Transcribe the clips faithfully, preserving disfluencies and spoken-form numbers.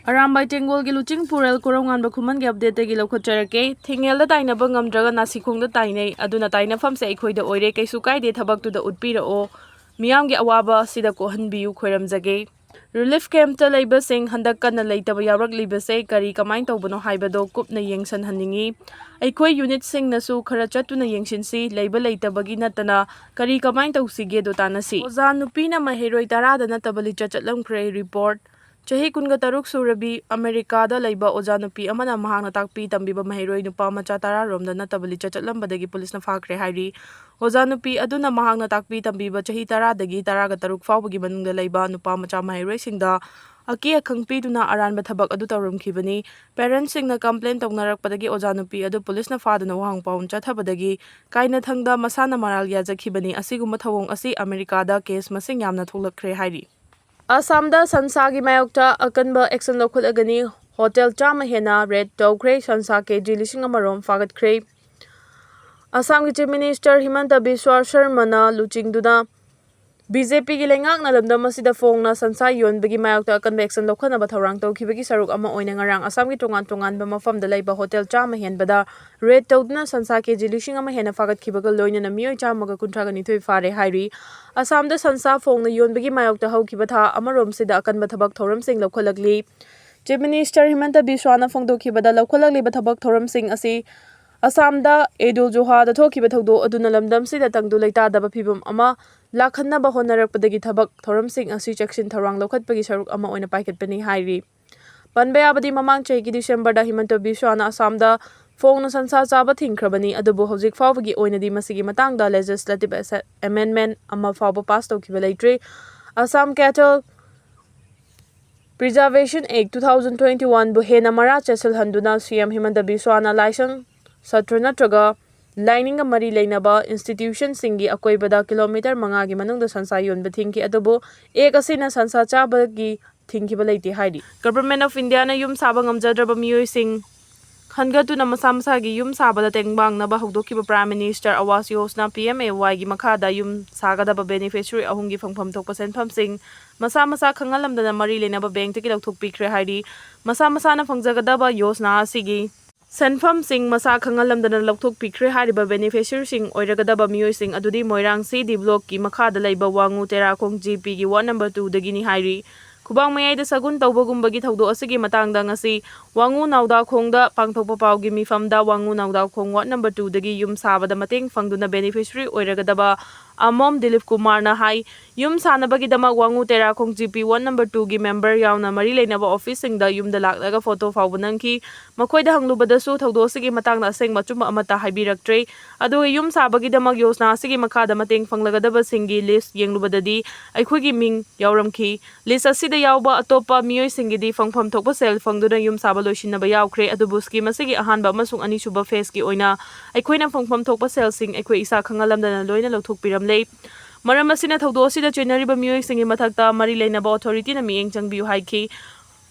ꯑꯔꯥꯝꯕꯥꯏ ꯇꯦꯡꯒꯣꯜꯒꯤ ꯂꯨꯆꯤꯡ ꯄꯨꯔꯦꯜ ꯀꯣꯔꯧꯉꯥꯟꯕ ꯈꯨꯃꯟꯒꯤ updateꯇꯒꯤ ꯂꯧꯈꯠꯆꯔꯛꯀꯦ꯫ ꯊꯤꯡꯉꯦꯜꯗ ꯇꯥꯏꯅꯕ ꯉꯝꯗ꯭ꯔꯒ ꯅꯥꯁꯤꯈꯣꯡꯗ ꯇꯥꯏꯅꯩ, ꯑꯗꯨꯅ ꯇꯥꯏꯅꯐꯝꯁꯦ ꯑꯩꯈꯣꯏꯗ ꯑꯣꯏꯔꯦ, ꯀꯩꯁꯨ ꯀꯥꯏꯗꯦ, ꯊꯕꯛꯇꯨꯗ ꯎꯠꯄꯤꯔꯛꯑꯣ꯫ ꯃꯤꯌꯥꯝꯒꯤ ꯑꯋꯥꯕ ꯑꯁꯤꯗ ꯀꯣꯛꯍꯟꯕꯤꯌꯨ, ꯈꯣꯏꯔꯝꯖꯒꯦ꯫ Relief campꯇ ꯂꯩꯕꯁꯤꯡ ꯍꯟꯗꯛ ꯀꯟꯅ ꯂꯩꯇꯕ ꯌꯥꯎꯔꯛꯂꯤꯕꯁꯦ ꯀꯔꯤ ꯀꯃꯥꯏꯅ ꯇꯧꯕꯅꯣ ꯍꯥꯏꯕꯗꯣ ꯀꯨꯞꯅ ꯌꯦꯡꯁꯤꯟꯍꯟꯅꯤꯡꯏ꯫ ꯑꯩꯈꯣꯏ unitꯁꯤꯡꯅꯁꯨ ꯈꯔ ꯆꯠꯇꯨꯅ ꯌꯦꯡꯁꯤꯟꯁꯤ, ꯂꯩꯕ ꯂꯩꯇꯕꯒꯤ ꯅꯠꯇꯅ ꯀꯔꯤ ꯀꯃꯥꯏꯅ ꯇꯧꯁꯤꯒꯦꯗꯣ ꯇꯥꯟꯅꯁꯤ꯫ ꯑꯣꯖꯥ ꯅꯨꯄꯤꯅ ꯃꯍꯩꯔꯣꯏ ꯇꯔꯥꯗ ꯅꯠꯇꯕ ꯂꯤꯆꯠ ꯆꯠꯂꯝꯈ꯭ꯔꯦ꯫ Report꯫ ꯆꯍꯤ ꯀꯨꯟꯒ ꯇꯔꯨꯛ ꯁꯨꯔꯕꯤ ꯑꯃꯦꯔꯤꯀꯥꯗ ꯂꯩꯕ ꯑꯣꯖꯥ ꯅꯨꯄꯤ ꯑꯃꯅ ꯃꯍꯥꯛꯅ ꯇꯥꯛꯄꯤ ꯇꯝꯕꯤꯕ ꯃꯍꯩꯔꯣꯏ ꯅꯨꯄꯥ ꯃꯆꯥ ꯇꯔꯥ ꯔꯣꯝꯗ ꯅꯠꯇꯕ ꯂꯤꯆꯠ ꯆꯠꯂꯝꯕꯗꯒꯤ ꯄꯨꯂꯤꯁꯅ ꯐꯥꯈ꯭ꯔꯦ ꯍꯥꯏꯔꯤ꯫ ꯑꯣꯖꯥ ꯅꯨꯄꯤ ꯑꯗꯨꯅ ꯃꯍꯥꯛꯅ ꯇꯥꯛꯄꯤ ꯇꯝꯕꯤꯕ ꯆꯍꯤ ꯇꯔꯥꯗꯒꯤ ꯇꯔꯥꯒ ꯇꯔꯨꯛ ꯐꯥꯎꯕꯒꯤ ꯃꯅꯨꯡꯗ ꯂꯩꯕ ꯅꯨꯄꯥ ꯃꯆꯥ ꯃꯍꯩꯔꯣꯏꯁꯤꯡꯗ ꯑꯀꯤ ꯑꯈꯪ ꯄꯤꯗꯨꯅ ꯑꯔꯥꯟꯕ ꯊꯕꯛ ꯑꯗꯨ ꯇꯧꯔꯝꯈꯤꯕꯅꯤ꯫ Parentsꯁꯤꯡꯅ complain ꯇꯧꯅꯔꯛꯄꯗꯒꯤ ꯑꯣꯖꯥ ꯅꯨꯄꯤ ꯑꯗꯨ ꯄꯨꯂꯤꯁꯅ ꯐꯥꯗꯨꯅ ꯋꯥꯍꯪ ꯄꯥꯎꯟ ꯆꯠꯊꯕꯗꯒꯤ ꯀꯥꯏꯅꯊꯪꯗ ꯃꯁꯥꯅ ꯃꯔꯥꯜ ꯌꯥꯖꯈꯤꯕꯅꯤ꯫ ꯑꯁꯤꯒꯨꯝꯕ ꯊꯧꯑꯣꯡ ꯑꯁꯤ ꯑꯃꯦꯔꯤꯀꯥꯗ case ꯃꯁꯤꯡ ꯌꯥꯝꯅ ꯊꯣꯛꯂꯛꯈ꯭ꯔꯦ ꯍꯥꯏꯔꯤ꯫ ꯑꯁꯥꯝꯗ ꯁꯟꯁꯥꯒꯤ ꯃꯥꯌꯣꯛꯇ ꯑꯀꯟꯕ action ꯂꯧꯈꯠꯂꯒꯅꯤ꯫ Hotel ꯆꯥꯝꯃ ꯍꯦꯟꯅ raid ꯇꯧꯈ꯭ꯔꯦ꯫ ꯁꯟꯁꯥ ꯀꯦꯖꯤ ꯂꯤꯁꯤꯡ ꯑꯃ ꯔꯣꯝ ꯐꯥꯒꯠꯈ꯭ꯔꯦ꯫ ꯑꯁꯥꯝꯒꯤ Chief Minister ꯍꯤꯃꯟꯇ ꯕꯤꯁ꯭ꯋꯥ ꯁꯔꯃꯅ ꯂꯨꯆꯤꯡꯗꯨꯅ BJPꯒꯤ ꯂꯩꯉꯥꯛꯅ ꯂꯝꯗꯝ ꯑꯁꯤꯗ ꯐꯣꯡꯅ ꯁꯟꯁꯥ ꯌꯣꯟꯕꯒꯤ ꯃꯥꯌꯣꯛꯇ ꯑꯀꯟꯕ action ꯂꯧꯈꯠꯅꯕ ꯊꯧꯔꯥꯡ ꯇꯧꯈꯤꯕꯒꯤ ꯁꯔꯨꯛ ꯑꯃ ꯑꯣꯏꯅ ꯉꯔꯥꯡ ꯑꯁꯥꯝꯒꯤ ꯇꯣꯉꯥꯟ ꯇꯣꯉꯥꯟꯕ ꯃꯐꯝꯗ ꯂꯩꯕ hotel ꯆꯥꯝꯃ ꯍꯦꯟꯕꯗ raid ꯇꯧꯗꯨꯅ ꯁꯟꯁꯥ ꯀꯦꯖꯤ ꯂꯤꯁꯤꯡ ꯑꯃ ꯍꯦꯟꯅ ꯐꯥꯒꯠꯈꯤꯕꯒ ꯂꯣꯏꯅꯅ ꯃꯤꯑꯣꯏ ꯆꯥꯝꯃꯒ ꯀꯨꯟꯊ꯭ꯔꯥꯒ ꯅꯤꯊꯣꯏ ꯐꯥꯔꯦ ꯍꯥꯏꯔꯤ꯫ ꯑꯁꯥꯝꯗ ꯁꯟꯁꯥ ꯐꯣꯡꯅ ꯌꯣꯟꯕꯒꯤ ꯃꯥꯌꯣꯛꯇ ꯍꯧꯈꯤꯕ ꯊꯥ ꯑꯃꯔꯣꯝꯁꯤꯗ ꯑꯀꯟꯕ ꯊꯕꯛ ꯊꯧꯔꯝꯁꯤꯡ ꯂꯧꯈꯠꯂꯛꯂꯤ꯫ Chief Minister ꯍꯤꯃꯟꯇ ꯕꯤꯁ꯭ꯋꯥꯅ ꯐꯣꯡꯗꯣꯛꯈꯤꯕꯗ, ꯂꯧꯈꯠꯂꯛꯂꯤꯕ ꯊꯕꯛ ꯊꯧꯔꯝꯁꯤꯡ ꯑꯁꯤ ꯑꯁꯥꯝꯗ ꯏꯗ ꯎꯜ ꯖꯨꯍꯥꯗ ꯊꯣꯛꯈꯤꯕ ꯊꯧꯗꯣꯛ ꯑꯗꯨꯅ ꯂꯝꯗꯝꯁꯤꯗ ꯇꯪꯗꯨ ꯂꯩꯇꯥꯗꯕ ꯐꯤꯕꯝ ꯑꯃ ꯂꯥꯛꯍꯟꯅꯕ ꯍꯣꯠꯅꯔꯛꯄꯗꯒꯤ ꯊꯕꯛ ꯊꯧꯔꯝꯁꯤꯡ ꯑꯁꯤ ꯆꯦꯛꯁꯤꯟ ꯊꯧꯔꯥꯡ ꯂꯧꯈꯠꯄꯒꯤ ꯁꯔꯨꯛ ꯑꯃ ꯑꯣꯏꯅ ꯄꯥꯏꯈꯠꯄꯅꯤ ꯍꯥꯏꯔꯤ꯫ ꯄꯟꯕ ꯌꯥꯕꯗꯤ, ꯃꯃꯥꯡ ꯆꯍꯤꯒꯤ Decemberꯗ ꯍꯤꯃꯟꯇ ꯕꯤꯁ꯭ꯋꯥꯅ ꯑꯁꯥꯝꯗ ꯐꯣꯡꯅ ꯁꯟꯁꯥ ꯆꯥꯕ ꯊꯤꯡꯈ꯭ꯔꯕꯅꯤ, ꯑꯗꯨꯕꯨ ꯍꯧꯖꯤꯛ ꯐꯥꯎꯕꯒꯤ ꯑꯣꯏꯅꯗꯤ ꯃꯁꯤꯒꯤ ꯃꯇꯥꯡꯗ legislative amendment ꯑꯃ ꯐꯥꯎꯕ pass ꯇꯧꯈꯤꯕ ꯂꯩꯇ꯭ꯔꯤ꯫ Assam Cattle Preservation Act two thousand twenty oneꯕꯨ ꯍꯦꯟꯅ ꯃꯔꯥ ꯆꯦꯠꯁꯤꯜꯍꯟꯗꯨꯅ CM ꯍꯤꯃꯟꯇ ꯕꯤꯁ꯭ꯋꯥꯅ ꯂꯥꯏꯁꯪ, ꯁꯇ꯭ꯔ ꯅꯠꯇ꯭ꯔꯒ ꯂꯥꯏꯅꯤꯡꯒ ꯃꯔꯤ ꯂꯩꯅꯕ institutionꯁꯤꯡꯒꯤ ꯑꯀꯣꯏꯕꯗ kilometre ꯃꯉꯥꯒꯤ ꯃꯅꯨꯡꯗ ꯁꯟꯁꯥ ꯌꯣꯟꯕ ꯊꯤꯡꯈꯤ, ꯑꯗꯨꯕꯨ Act ꯑꯁꯤꯅ ꯁꯟꯁꯥ ꯆꯥꯕꯒꯤ ꯊꯤꯡꯈꯤꯕ ꯂꯩꯇꯦ ꯍꯥꯏꯔꯤ꯫ Government of Indiaꯅ ꯌꯨꯝ ꯁꯥꯕ ꯉꯝꯖꯗ꯭ꯔꯕ ꯃꯤꯑꯣꯏꯁꯤꯡ ꯈꯟꯒꯠꯇꯨꯅ ꯃꯁꯥ ꯃꯁꯥꯒꯤ ꯌꯨꯝ ꯁꯥꯕꯗ ꯇꯦꯡꯕꯥꯡꯅꯕ ꯍꯧꯗꯣꯛꯈꯤꯕ Prime Minister Awas Yojana, P M A Y ꯒꯤ ꯃꯈꯥꯗ ꯌꯨꯝ ꯁꯥꯒꯗꯕ beneficiary ꯑꯍꯨꯝꯒꯤ ꯐꯪꯐꯝ ꯊꯣꯛꯄ ꯁꯦꯟꯐꯝꯁꯤꯡ ꯃꯁꯥ ꯃꯁꯥ ꯈꯪꯍꯜꯂꯝꯗꯅ ꯃꯔꯤ ꯂꯩꯅꯕ bankꯇꯒꯤ ꯂꯧꯊꯣꯛꯄꯤꯈ꯭ꯔꯦ ꯍꯥꯏꯔꯤ꯫ ꯃꯁꯥ ꯃꯁꯥꯅ ꯐꯪꯖꯒꯗꯕ ꯌꯣꯖꯅꯥ ꯑꯁꯤꯒꯤ ꯁꯦꯟꯐꯝꯁꯤꯡ ꯃꯁꯥ ꯈꯪꯍꯜꯂꯝꯗꯅ ꯂꯧꯊꯣꯛꯄꯤꯈ꯭ꯔꯦ ꯍꯥꯏꯔꯤꯕ beneficiaryꯁꯤꯡ ꯑꯣꯏꯔꯒꯗꯕ ꯃꯤꯑꯣꯏꯁꯤꯡ ꯑꯗꯨꯗꯤ ꯃꯣꯏꯔꯥꯡ C D blockꯀꯤ ꯃꯈꯥꯗ ꯂꯩꯕ ꯋꯥꯉꯨ ꯇꯦꯔꯥꯈꯣꯡ G Pꯒꯤ ward number twoꯗꯒꯤꯅꯤ ꯍꯥꯏꯔꯤ꯫ ꯈꯨꯕꯥꯡ ꯃꯌꯥꯏꯗ ꯁꯒꯨꯟ ꯇꯧꯕꯒꯨꯝꯕꯒꯤ ꯊꯧꯗꯣꯛ ꯑꯁꯤꯒꯤ ꯃꯇꯥꯡꯗ ꯉꯁꯤ ꯋꯥꯉꯨ ꯅꯥꯎꯗꯥꯈꯣꯡꯗ ꯄꯥꯡꯊꯣꯛꯄ ꯄꯥꯎꯒꯤ ꯃꯤꯐꯝꯗ ꯋꯥꯉꯨ ꯅꯥꯎꯗꯥꯈꯣꯡ ward number twoꯗꯒꯤ ꯌꯨꯝ ꯁꯥꯕꯗ ꯃꯇꯦꯡ ꯐꯪꯗꯨꯅ beneficiary ꯑꯣꯏꯔꯒꯗꯕ ꯑꯃꯣꯝ ꯗꯤꯂꯤꯞ ꯀꯨꯃꯥꯔꯅ ꯍꯥꯏ, ꯌꯨꯝ ꯁꯥꯅꯕꯒꯤꯗꯃꯛ ꯋꯥꯉꯨ ꯇꯦꯔꯥꯈꯣꯡ G P ward number twoꯒꯤ member ꯌꯥꯎꯅ ꯃꯔꯤ ꯂꯩꯅꯕ officeꯁꯤꯡꯗ ꯌꯨꯝꯗ ꯂꯥꯛꯂꯒ photo ꯐꯥꯎꯕ ꯅꯝꯈꯤ꯫ ꯃꯈꯣꯏꯗ ꯍꯪꯂꯨꯕꯗꯁꯨ ꯊꯧꯗꯣꯛ ꯑꯁꯤꯒꯤ ꯃꯇꯥꯡꯗ ꯑꯁꯦꯡꯕ ꯑꯆꯨꯝꯕ ꯑꯃꯠꯇ ꯍꯥꯏꯕꯤꯔꯛꯇ꯭ꯔꯦ꯫ ꯑꯗꯨꯒ ꯌꯨꯝ ꯁꯥꯕꯒꯤꯗꯃꯛ ꯌꯣꯖꯅꯥ ꯑꯁꯤꯒꯤ ꯃꯈꯥꯗ ꯃꯇꯦꯡ ꯐꯪꯂꯒꯗꯕꯁꯤꯡꯒꯤ list ꯌꯦꯡꯂꯨꯕꯗꯗꯤ ꯑꯩꯈꯣꯏꯒꯤ ꯃꯤꯡ ꯌꯥꯎꯔꯝꯈꯤ꯫ List ꯑꯁꯤꯗ ꯌꯥꯎꯕ ꯑꯇꯣꯞꯄ ꯃꯤꯑꯣꯏꯁꯤꯡꯒꯤꯗꯤ ꯐꯪꯐꯝ ꯊꯣꯛꯄ ꯁꯦꯜ ꯐꯪꯗꯨꯅ ꯌꯨꯝ ꯁꯥꯕ ꯂꯣꯏꯁꯤꯟꯅꯕ ꯌꯥꯎꯈ꯭ꯔꯦ, ꯑꯗꯨꯕꯨ scheme ꯑꯁꯤꯒꯤ ꯑꯍꯥꯟꯕ ꯑꯃꯁꯨꯡ ꯑꯅꯤꯁꯨꯕ phaseꯀꯤ ꯑꯣꯏꯅ ꯑꯩꯈꯣꯏꯅ ꯐꯪꯐꯝ ꯊꯣꯛꯄ ꯁꯦꯜꯁꯤꯡ ꯑꯩꯈꯣꯏ ꯏꯁꯥ ꯈꯪꯍꯜꯂꯝꯗꯅ ꯂꯣꯏꯅ ꯂꯧꯊꯣꯛꯄꯤꯔꯝꯂꯦ꯫ ꯃꯔꯝ ꯑꯁꯤꯅ ꯊꯧꯗꯣꯛ ꯑꯁꯤꯗ ꯆꯦꯟꯅꯔꯤꯕ ꯃꯤꯑꯣꯏꯁꯤꯡꯒꯤ ꯃꯊꯛꯇ ꯃꯔꯤ ꯂꯩꯅꯕ authorityꯅ ꯃꯤꯠꯌꯦꯡ ꯆꯪꯕꯤꯌꯨ ꯍꯥꯏꯈꯤ꯫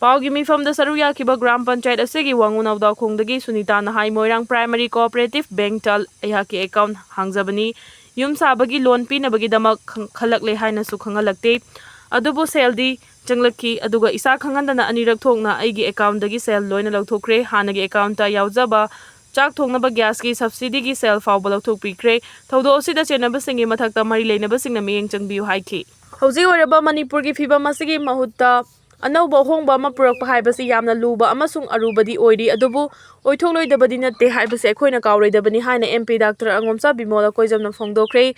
ꯄꯥꯎꯒꯤ ꯃꯤꯐꯝꯗ ꯁꯔꯨꯛ ꯌꯥꯈꯤꯕ ꯒ꯭ꯔꯥꯝ ꯄꯟꯆꯥꯌꯠ ꯑꯁꯤꯒꯤ ꯋꯥꯉꯨ ꯅꯥꯎꯗꯥꯈꯣꯡꯗꯒꯤ ꯁꯨꯅꯤꯇꯥꯅ ꯍꯥꯏ, ꯃꯣꯏꯔꯥꯡ Primary Cooperative Bankꯇ ꯑꯩꯍꯥꯛꯀꯤ account ꯍꯥꯡꯖꯕꯅꯤ꯫ ꯌꯨꯝ ꯁꯥꯕꯒꯤ loan ꯄꯤꯅꯕꯒꯤꯗꯃꯛ ꯈꯪ-, ꯈꯜꯂꯛꯂꯦ ꯍꯥꯏꯅꯁꯨ ꯈꯪꯍꯜꯂꯛꯇꯦ꯫ ꯑꯗꯨꯕꯨ ꯁꯦꯜꯗꯤ ꯆꯪꯂꯛꯈꯤ, ꯑꯗꯨꯒ ꯏꯁꯥ ꯈꯪꯍꯟꯗꯅ ꯑꯅꯤꯔꯛ ꯊꯣꯛꯅ ꯑꯩꯒꯤ accountꯗꯒꯤ ꯁꯦꯜ ꯂꯣꯏꯅ ꯂꯧꯊꯣꯛꯈ꯭ꯔꯦ꯫ ꯍꯥꯟꯅꯒꯤ accountꯇ ꯌꯥꯎꯖꯕ ꯆꯥꯛ ꯊꯣꯡꯅꯕ gasꯀꯤ subsidyꯒꯤ ꯁꯦꯜ ꯐꯥꯎꯕ ꯂꯧꯊꯣꯛꯄꯤꯈ꯭ꯔꯦ꯫ ꯊꯧꯗꯣꯛ ꯑꯁꯤꯗ ꯆꯦꯟꯅꯕꯁꯤꯡꯒꯤ ꯃꯊꯛꯇ ꯃꯔꯤ ꯂꯩꯅꯕꯁꯤꯡꯅ ꯃꯤꯠꯌꯦꯡ ꯆꯪꯕꯤꯌꯨ ꯍꯥꯏꯈꯤ꯫ ꯍꯧꯖꯤꯛ ꯑꯣꯏꯔꯕ ꯃꯅꯤꯄꯨꯔꯒꯤ ꯐꯤꯕꯝ ꯑꯁꯤꯒꯤ ꯃꯍꯨꯠꯇ ꯑꯅꯧꯕ ꯑꯍꯣꯡꯕ ꯑꯃ ꯄꯨꯔꯛꯄ ꯍꯥꯏꯕꯁꯤ ꯌꯥꯝꯅ ꯂꯨꯕ ꯑꯃꯁꯨꯡ ꯑꯔꯨꯕꯗꯤ ꯑꯣꯏꯔꯤ, ꯑꯗꯨꯕꯨ ꯑꯣꯏꯊꯣꯛꯂꯣꯏꯗꯕꯗꯤ ꯅꯠꯇꯦ ꯍꯥꯏꯕꯁꯤ ꯑꯩꯈꯣꯏꯅ ꯀꯥꯎꯔꯣꯏꯗꯕꯅꯤ ꯍꯥꯏꯅ MP Doctor ꯑꯉꯣꯝꯆꯥ ꯕꯤꯃꯣꯜ ꯑꯀꯣꯏꯖꯝꯅ ꯐꯣꯡꯗꯣꯛꯈ꯭ꯔꯦ꯫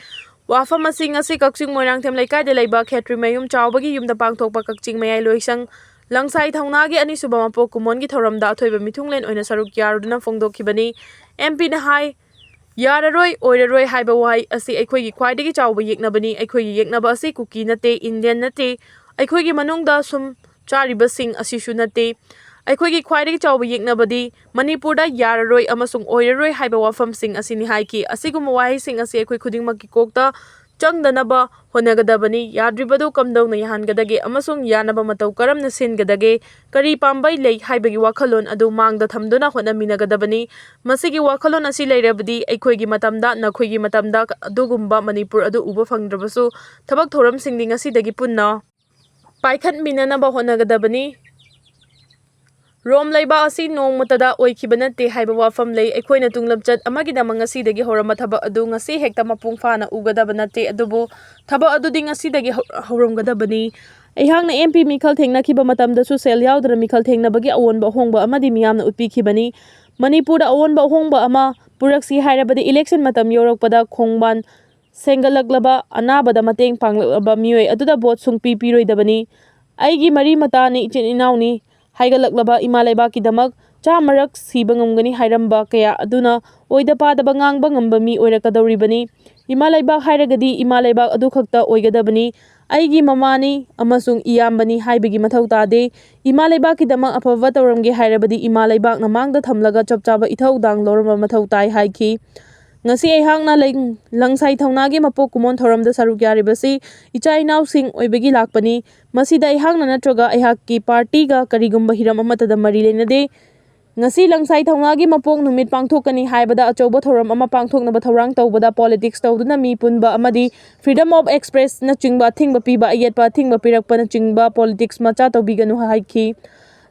ꯋꯥꯐꯝ ꯑꯁꯤ ꯉꯁꯤ ꯀꯛꯆꯤꯡ ꯃꯣꯏꯔꯥꯡꯊꯦꯝ ꯂꯩꯀꯥꯏꯗ ꯂꯩꯕ ꯈꯦꯇ꯭ꯔꯤꯃꯌꯨꯝ ꯆꯥꯎꯕꯒꯤ ꯌꯨꯝꯗ ꯄꯥꯡꯊꯣꯛꯄ ꯀꯛꯆꯤꯡ ꯃꯌꯥꯏ ꯂꯣꯏꯁꯪ ꯂꯪꯁꯥꯏ ꯊꯧꯅꯥꯒꯤ ꯑꯅꯤꯁꯨꯕ ꯃꯄꯣꯛ ꯀꯨꯝꯑꯣꯟꯒꯤ ꯊꯧꯔꯝꯗ ꯑꯊꯣꯏꯕ ꯃꯤꯊꯨꯡꯂꯦꯟ ꯑꯣꯏꯅ ꯁꯔꯨꯛ ꯌꯥꯔꯨꯗꯨꯅ ꯐꯣꯡꯗꯣꯛꯈꯤꯕꯅꯤ꯫ MPꯅ ꯍꯥꯏ, "ꯌꯥꯔꯔꯣꯏ, ꯑꯣꯏꯔꯔꯣꯏ ꯍꯥꯏꯕ ꯋꯥꯍꯩ ꯑꯁꯤ ꯑꯩꯈꯣꯏꯒꯤ ꯈ꯭ꯋꯥꯏꯗꯒꯤ ꯆꯥꯎꯕ ꯌꯦꯛꯅꯕꯅꯤ꯫ ꯑꯩꯈꯣꯏꯒꯤ ꯌꯦꯛꯅꯕ ꯑꯁꯤ ꯀꯨꯀꯤ ꯅꯠꯇꯦ, ꯏꯟꯗꯤꯌꯟ ꯅꯠꯇꯦ꯫ ꯑꯩꯈꯣꯏꯒꯤ ꯃꯅꯨꯡꯗ ꯁꯨꯝ ꯆꯥꯔꯤꯕꯁꯤꯡ ꯑꯁꯤꯁꯨ ꯅꯠꯇꯦ꯫ ꯑꯩꯈꯣꯏꯒꯤ ꯈ꯭ꯋꯥꯏꯗꯒꯤ ꯆꯥꯎꯕ ꯌꯦꯛꯅꯕꯗꯤ ꯃꯅꯤꯄꯨꯔꯗ ꯌꯥꯔꯔꯣꯏ ꯑꯃꯁꯨꯡ ꯑꯣꯏꯔꯔꯣꯏ ꯍꯥꯏꯕ ꯋꯥꯐꯝꯁꯤꯡ ꯑꯁꯤꯅꯤ" ꯍꯥꯏꯈꯤ꯫ ꯑꯁꯤꯒꯨꯝꯕ ꯋꯥꯍꯩꯁꯤꯡ ꯑꯁꯤ ꯑꯩꯈꯣꯏ ꯈꯨꯗꯤꯡꯃꯛꯀꯤ ꯀꯣꯛꯇ ꯆꯪꯗꯅꯕ ꯍꯣꯠꯅꯒꯗꯕꯅꯤ꯫ ꯌꯥꯗ꯭ꯔꯤꯕꯗꯨ ꯀꯝꯗꯧꯅ ꯌꯥꯍꯟꯒꯗꯒꯦ ꯑꯃꯁꯨꯡ ꯌꯥꯅꯕ ꯃꯇꯧ ꯀꯔꯝꯅ ꯁꯤꯟꯒꯗꯒꯦ, ꯀꯔꯤ ꯄꯥꯝꯕꯩ ꯂꯩ ꯍꯥꯏꯕꯒꯤ ꯋꯥꯈꯜꯂꯣꯟ ꯑꯗꯨ ꯃꯥꯡꯗ ꯊꯝꯗꯨꯅ ꯍꯣꯠꯅꯃꯤꯟꯅꯒꯗꯕꯅꯤ꯫ ꯃꯁꯤꯒꯤ ꯋꯥꯈꯜꯂꯣꯟ ꯑꯁꯤ ꯂꯩꯔꯕꯗꯤ ꯑꯩꯈꯣꯏꯒꯤ ꯃꯇꯝꯗ, ꯅꯈꯣꯏꯒꯤ ꯃꯇꯝꯗ ꯑꯗꯨꯒꯨꯝꯕ ꯃꯅꯤꯄꯨꯔ ꯑꯗꯨ ꯎꯕ ꯐꯪꯗ꯭ꯔꯕꯁꯨ, ꯊꯕꯛ ꯊꯧꯔꯝꯁꯤꯡꯗꯤ ꯉꯁꯤꯗꯒꯤ ꯄꯨꯟꯅ ꯄꯥꯏꯈꯠꯃꯤꯟꯅꯅꯕ ꯍꯣꯠꯅꯒꯗꯕꯅꯤ꯫ ꯔꯣꯝ ꯂꯩꯕꯥꯛ ꯑꯁꯤ ꯅꯣꯡꯃꯇꯗ ꯑꯣꯏꯈꯤꯕ ꯅꯠꯇꯦ ꯍꯥꯏꯕ ꯋꯥꯐꯝ ꯂꯩ꯫ ꯑꯩꯈꯣꯏꯅ ꯇꯨꯡꯂꯝꯆꯠ ꯑꯃꯒꯤꯗꯃꯛ ꯉꯁꯤꯗꯒꯤ ꯍꯧꯔꯝꯕ ꯊꯕꯛ ꯑꯗꯨ ꯉꯁꯤ ꯍꯦꯛꯇ ꯃꯄꯨꯡ ꯐꯥꯅ ꯎꯒꯗꯕ ꯅꯠꯇꯦ, ꯑꯗꯨꯕꯨ ꯊꯕꯛ ꯑꯗꯨꯗꯤ ꯉꯁꯤꯗꯒꯤ ꯍꯧ-, ꯍꯧꯔꯝꯒꯗꯕꯅꯤ꯫ ꯑꯩꯍꯥꯛꯅ ꯑꯦꯝ ꯄꯤ ꯃꯤꯈꯜ ꯊꯦꯡꯅꯈꯤꯕ ꯃꯇꯝꯗꯁꯨ ꯁꯦꯜ ꯌꯥꯎꯗꯅ ꯃꯤꯈꯜ ꯊꯦꯡꯅꯕꯒꯤ ꯑꯑꯣꯟꯕ ꯑꯍꯣꯡꯕ ꯑꯃꯗꯤ ꯃꯤꯌꯥꯝꯅ ꯎꯠꯄꯤꯈꯤꯕꯅꯤ꯫ ꯃꯅꯤꯄꯨꯔꯗ ꯑꯑꯣꯟꯕ ꯑꯍꯣꯡꯕ ꯑꯃ ꯄꯨꯔꯛꯁꯤ ꯍꯥꯏꯔꯕꯗꯤ ꯏꯂꯦꯛꯁꯟ ꯃꯇꯝ ꯌꯧꯔꯛꯄꯗ ꯈꯣꯡꯕꯥꯟ ꯁꯦꯝꯒꯠꯂꯛꯂꯕ ꯑꯅꯥꯕꯗ ꯃꯇꯦꯡ ꯄꯥꯡꯂꯛꯂꯕ ꯃꯤꯑꯣꯏ ꯑꯗꯨꯗ ꯚꯣꯠ ꯁꯨꯡꯄꯤ ꯄꯤꯔꯣꯏꯗꯕꯅꯤ꯫ ꯑꯩꯒꯤ ꯃꯔꯤ ꯃꯇꯥꯅꯤ, ꯏꯆꯤꯟ ꯏꯅꯥꯎꯅꯤ, ꯍꯥꯏꯒꯠꯂꯛꯂꯕ ꯏꯃꯥ ꯂꯩꯕꯥꯛꯀꯤꯗꯃꯛ ꯆꯥꯝꯃꯔꯛ ꯁꯤꯕ ꯉꯝꯒꯅꯤ ꯍꯥꯏꯔꯝꯕ ꯀꯌꯥ ꯑꯗꯨꯅ ꯑꯣꯏꯗ ꯄꯥꯗꯕ ꯉꯥꯡꯕ ꯉꯝꯕ ꯃꯤ ꯑꯣꯏꯔꯛꯀꯗꯧꯔꯤꯕꯅꯤ꯫ ꯏꯃꯥ ꯂꯩꯕꯥꯛ ꯍꯥꯏꯔꯒꯗꯤ ꯏꯃꯥ ꯂꯩꯕꯥꯛ ꯑꯗꯨꯈꯛꯇ ꯑꯣꯏꯒꯗꯕꯅꯤ꯫ ꯑꯩꯒꯤ ꯃꯃꯥꯅꯤ ꯑꯃꯁꯨꯡ ꯏꯌꯥꯝꯕꯅꯤ ꯍꯥꯏꯕꯒꯤ ꯃꯊꯧ ꯇꯥꯗꯦ꯫ ꯏꯃꯥ ꯂꯩꯕꯥꯛꯀꯤꯗꯃꯛ ꯑꯐꯕ ꯇꯧꯔꯝꯒꯦ ꯍꯥꯏꯔꯕꯗꯤ ꯏꯃꯥ ꯂꯩꯕꯥꯛꯅ ꯃꯥꯡꯗ ꯊꯝꯂꯒ ꯆꯞ ꯆꯥꯕ ꯏꯊꯧꯗꯥꯡ ꯂꯧꯔꯝꯕ ꯃꯊꯧ ꯇꯥꯏ ꯍꯥꯏꯈꯤ꯫ ꯉꯁꯤ ꯑꯩꯍꯥꯛꯅ ꯂꯩ-, ꯂꯪꯁꯥꯏ ꯊꯧꯅꯥꯒꯤ ꯃꯄꯣꯛ ꯀꯨꯝꯑꯣꯟ ꯊꯧꯔꯝꯗ ꯁꯔꯨꯛ ꯌꯥꯔꯤꯕꯁꯤ ꯏꯆꯥ ꯏꯅꯥꯎꯁꯤꯡ ꯑꯣꯏꯕꯒꯤ ꯂꯥꯛꯄꯅꯤ꯫ ꯃꯁꯤꯗ ꯑꯩꯍꯥꯛꯅ ꯅꯠꯇ꯭ꯔꯒ ꯑꯩꯍꯥꯛꯀꯤ ꯄꯥꯔꯇꯤꯒ ꯀꯔꯤꯒꯨꯝꯕ ꯍꯤꯔꯝ ꯑꯃꯠꯇꯗ ꯃꯔꯤ ꯂꯩꯅꯗꯦ꯫ ꯉꯁꯤ ꯂꯪꯁꯥꯏ ꯊꯧꯅꯥꯒꯤ ꯃꯄꯣꯛ ꯅꯨꯃꯤꯠ ꯄꯥꯡꯊꯣꯛꯀꯅꯤ ꯍꯥꯏꯕꯗ ꯑꯆꯧꯕ ꯊꯧꯔꯝ ꯑꯃ ꯄꯥꯡꯊꯣꯛꯅꯕ ꯊꯧꯔꯥꯡ ꯇꯧꯕꯗ ꯄꯣꯂꯤꯇꯤꯛꯁ ꯇꯧꯗꯨꯅ ꯃꯤ ꯄꯨꯟꯕ ꯑꯃꯗꯤ freedom of expressꯅꯆꯤꯡꯕ ꯑꯊꯤꯡꯕ ꯄꯤꯕ, ꯑꯌꯦꯠꯄ ꯑꯊꯤꯡꯕ ꯄꯤꯔꯛꯄꯅꯆꯤꯡꯕ ꯄꯣꯂꯤꯇꯤꯛꯁ ꯃꯆꯥ ꯇꯧꯕꯤꯒꯅꯨ ꯍꯥꯏꯈꯤ꯫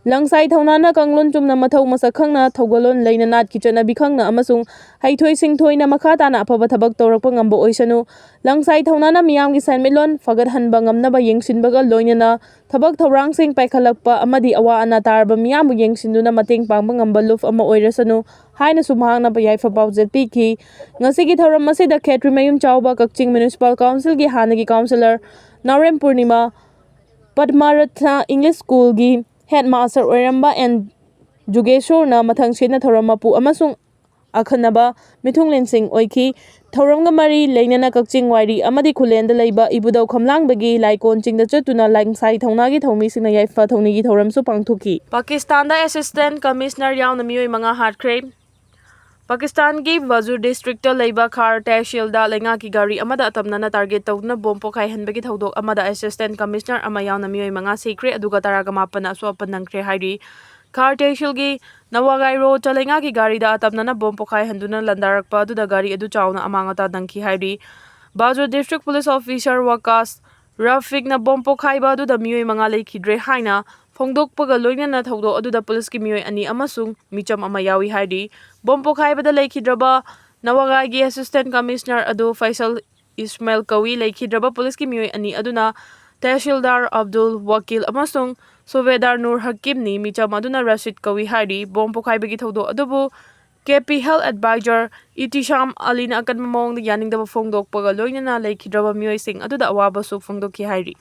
ꯂꯪꯁꯥꯏ ꯊꯧꯅꯥꯅ ꯀꯥꯡꯂꯣꯟ ꯆꯨꯝꯅ ꯃꯊꯧ ꯃꯁꯛ ꯈꯪꯅ ꯊꯧꯒꯜꯂꯣꯟ ꯂꯩꯅ ꯅꯥꯠꯀꯤ ꯆꯠꯅꯕꯤ ꯈꯪꯅ ꯑꯃꯁꯨꯡ ꯍꯩꯊꯣꯏ ꯁꯤꯡꯊꯣꯏꯅ ꯃꯈꯥ ꯇꯥꯅ ꯑꯐꯕ ꯊꯕꯛ ꯇꯧꯔꯛꯄ ꯉꯝꯕ ꯑꯣꯏꯁꯅꯨ꯫ ꯂꯪꯁꯥꯏ ꯊꯧꯅꯥꯅ ꯃꯤꯌꯥꯝꯒꯤ ꯁꯦꯟꯃꯤꯠꯂꯣꯟ ꯐꯒꯠꯍꯟꯕ ꯉꯝꯅꯕ ꯌꯦꯡꯁꯤꯟꯕꯒ ꯂꯣꯏꯅꯅ ꯊꯕꯛ ꯊꯧꯔꯥꯡꯁꯤꯡ ꯄꯥꯏꯈꯠꯂꯛꯄ ꯑꯃꯗꯤ ꯑꯋꯥ ꯑꯅꯥ ꯇꯥꯔꯕ ꯃꯤꯌꯥꯝꯕꯨ ꯌꯦꯡꯁꯤꯟꯗꯨꯅ ꯃꯇꯦꯡ ꯄꯥꯡꯕ ꯉꯝꯕ ꯂꯨꯞ ꯑꯃ ꯑꯣꯏꯔꯁꯅꯨ ꯍꯥꯏꯅꯁꯨ ꯃꯍꯥꯛꯅ ꯌꯥꯏꯐ ꯄꯥꯎꯖꯦꯜ ꯄꯤꯈꯤ꯫ ꯉꯁꯤꯒꯤ ꯊꯧꯔꯝ ꯑꯁꯤꯗ ꯈꯦꯇ꯭ꯔꯤꯃꯌꯨꯝ ꯆꯥꯎꯕ ꯀꯛꯆꯤꯡ ꯃ꯭ꯌꯨꯅꯤꯁꯤꯄꯥꯜ ꯀꯥꯎꯟꯁꯤꯜꯒꯤ ꯍꯥꯟꯅꯒꯤ ꯀꯥꯎꯟꯁꯤꯂꯔ ꯅꯥꯎꯔꯦꯝ ꯄꯨꯔꯅꯤꯃꯥ, ꯄꯗꯃꯥꯔꯠꯊ ꯏꯪꯂꯤꯁ ꯁ꯭ꯀꯨꯜꯒꯤ ꯍꯦꯗ ꯃꯥꯁꯇꯔ ꯑꯣꯏꯔꯝꯕ ꯑꯦꯟ ꯖꯨꯒꯦꯁꯣꯔꯅ ꯃꯊꯪꯁꯤꯠꯅ ꯊꯧꯔꯝ ꯃꯄꯨ ꯑꯃꯁꯨꯡ ꯑꯈꯟꯅꯕ ꯃꯤꯊꯨꯡꯂꯦꯟꯁꯤꯡ ꯑꯣꯏꯈꯤ꯫ ꯊꯧꯔꯝꯒ ꯃꯔꯤ ꯂꯩꯅꯅ ꯀꯛꯆꯤꯡ ꯋꯥꯏꯔꯤ ꯑꯃꯗꯤ ꯈꯨꯂꯦꯟꯗ ꯂꯩꯕ ꯏꯕꯨꯙꯧ ꯈꯝꯂꯥꯡꯕꯒꯤ ꯂꯥꯏꯀꯣꯟꯁꯤꯡꯗ ꯆꯠꯇꯨꯅ ꯂꯪꯁꯥꯏ ꯊꯧꯅꯥꯒꯤ ꯊꯧꯃꯤꯁꯤꯡꯅ ꯌꯥꯏꯐ ꯊꯧꯅꯤꯒꯤ ꯊꯧꯔꯝꯁꯨ ꯄꯥꯡꯊꯣꯛꯈꯤ꯫ ꯄꯥꯀꯤꯁꯇꯥꯟꯗ ꯑꯦꯁꯤꯁꯇꯦꯟ ꯀꯃꯤꯁꯅꯔ ꯌꯥꯎꯅ ꯃꯤꯑꯣꯏ ꯃꯉꯥ ꯍꯥꯠꯈ꯭ꯔꯦ꯫ ꯄꯥꯀꯤꯁꯇꯥꯟꯒꯤ ꯕꯖꯨ ꯗꯤꯁꯇ꯭ꯔꯤꯛꯇ ꯂꯩꯕ ꯈꯥꯔ ꯇꯦꯍꯁꯤꯜꯗ ꯂꯩꯉꯥꯛꯀꯤ ꯒꯥꯔꯤ ꯑꯃꯗ ꯑꯇꯝꯅꯅ ꯇꯥꯔꯒꯦꯠ ꯇꯧꯗꯨꯅ ꯕꯣꯝ ꯄꯣꯈꯥꯏꯍꯟꯕꯒꯤ ꯊꯧꯗꯣꯛ ꯑꯃꯗ ꯑꯦꯁꯤꯁꯇꯦꯟꯠ ꯀꯃꯤꯁꯅꯔ ꯑꯃ ꯌꯥꯎꯅ ꯃꯤꯑꯣꯏ ꯃꯉꯥ ꯁꯤꯈ꯭ꯔꯦ, ꯑꯗꯨꯒ ꯇꯔꯥꯒ ꯃꯥꯄꯟ ꯑꯁꯣꯛ ꯑꯄꯟ ꯅꯪꯈ꯭ꯔꯦ ꯍꯥꯏꯔꯤ꯫ ꯈꯥꯔ ꯇꯦꯍꯁꯤꯜꯒꯤ ꯅꯋꯥꯒꯥꯏ ꯔꯣꯗꯇ ꯂꯩꯉꯥꯛꯀꯤ ꯒꯥꯔꯤꯗ ꯑꯇꯝꯅꯅ ꯕꯣꯝ ꯄꯣꯈꯥꯏꯍꯟꯗꯨꯅ ꯂꯥꯟꯗꯥꯔꯛꯄ ꯑꯗꯨꯗ ꯒꯥꯔꯤ ꯑꯗꯨ ꯆꯥꯎꯅ ꯑꯃꯥꯡ ꯑꯇꯥ ꯅꯪꯈꯤ ꯍꯥꯏꯔꯤ꯫ ꯕꯖꯨ ꯗꯤꯁꯇ꯭ꯔꯤꯛ ꯄꯨꯂꯤꯁ ꯑꯣꯐꯤꯁꯥꯔ ꯋꯥꯀꯥꯁ ꯔꯐꯤꯛꯅ ꯕꯣꯝ ꯄꯣꯈꯥꯏꯕ ꯑꯗꯨꯗ ꯃꯤꯑꯣꯏ ꯃꯉꯥ ꯂꯩꯈꯤꯗ꯭ꯔꯦ ꯍꯥꯏꯅ ꯐꯣꯡꯗꯣꯛꯄꯒ ꯂꯣꯏꯅꯅ ꯊꯧꯗꯣꯛ ꯑꯗꯨꯗ ꯄꯨꯂꯤꯁꯀꯤ ꯃꯤꯑꯣꯏ ꯑꯅꯤ ꯑꯃꯁꯨꯡ ꯃꯤꯆꯝ ꯑꯃ ꯌꯥꯎꯏ ꯍꯥꯏꯔꯤ꯫ ꯕꯣꯝ ꯄꯣꯈꯥꯏꯕꯗ ꯂꯩꯈꯤꯗ꯭ꯔꯕ ꯅꯋꯥꯒꯥꯏꯒꯤ ꯑꯦꯁꯤꯁꯇꯦꯟꯠ ꯀꯃꯤꯁꯅꯔ ꯑꯗꯨ ꯐꯩꯁꯜ ꯏꯁꯃꯥꯏꯜ ꯀꯧꯏ꯫ ꯂꯩꯈꯤꯗ꯭ꯔꯕ ꯄꯨꯂꯤꯁꯀꯤ ꯃꯤꯑꯣꯏ ꯑꯅꯤ ꯑꯗꯨꯅ ꯇꯦꯍꯁꯤꯜꯗꯥꯔ ꯑꯕꯗꯨꯜ ꯋꯥꯀꯤꯜ ꯑꯃꯁꯨꯡ ꯁꯨꯕꯦꯗꯥꯔ ꯅꯨꯔ ꯍꯀꯤꯝꯅꯤ꯫ ꯃꯤꯆꯝ ꯑꯗꯨꯅ ꯔꯁꯤꯗ ꯀꯧꯏ ꯍꯥꯏꯔꯤ꯫ ꯕꯣꯝ ꯄꯣꯈꯥꯏꯕꯒꯤ ꯊꯧꯗꯣꯛ ꯑꯗꯨꯕꯨ ꯀꯦ ꯄꯤ ꯍꯦꯜꯊ ꯑꯦꯗꯚꯥꯏꯖꯔ ꯏꯇꯤꯁꯥꯝ ꯑꯂꯤꯅ ꯑꯀꯟꯕ ꯃꯑꯣꯡꯗ ꯌꯥꯅꯤꯡꯗꯕ ꯐꯣꯡꯗꯣꯛꯄꯒ ꯂꯣꯏꯅꯅ ꯂꯩꯈꯤꯗ꯭ꯔꯕ ꯃꯤꯑꯣꯏꯁꯤꯡ ꯑꯗꯨꯗ ꯑꯋꯥꯕꯁꯨ ꯐꯣꯡꯗꯣꯛꯈꯤ ꯍꯥꯏꯔꯤ꯫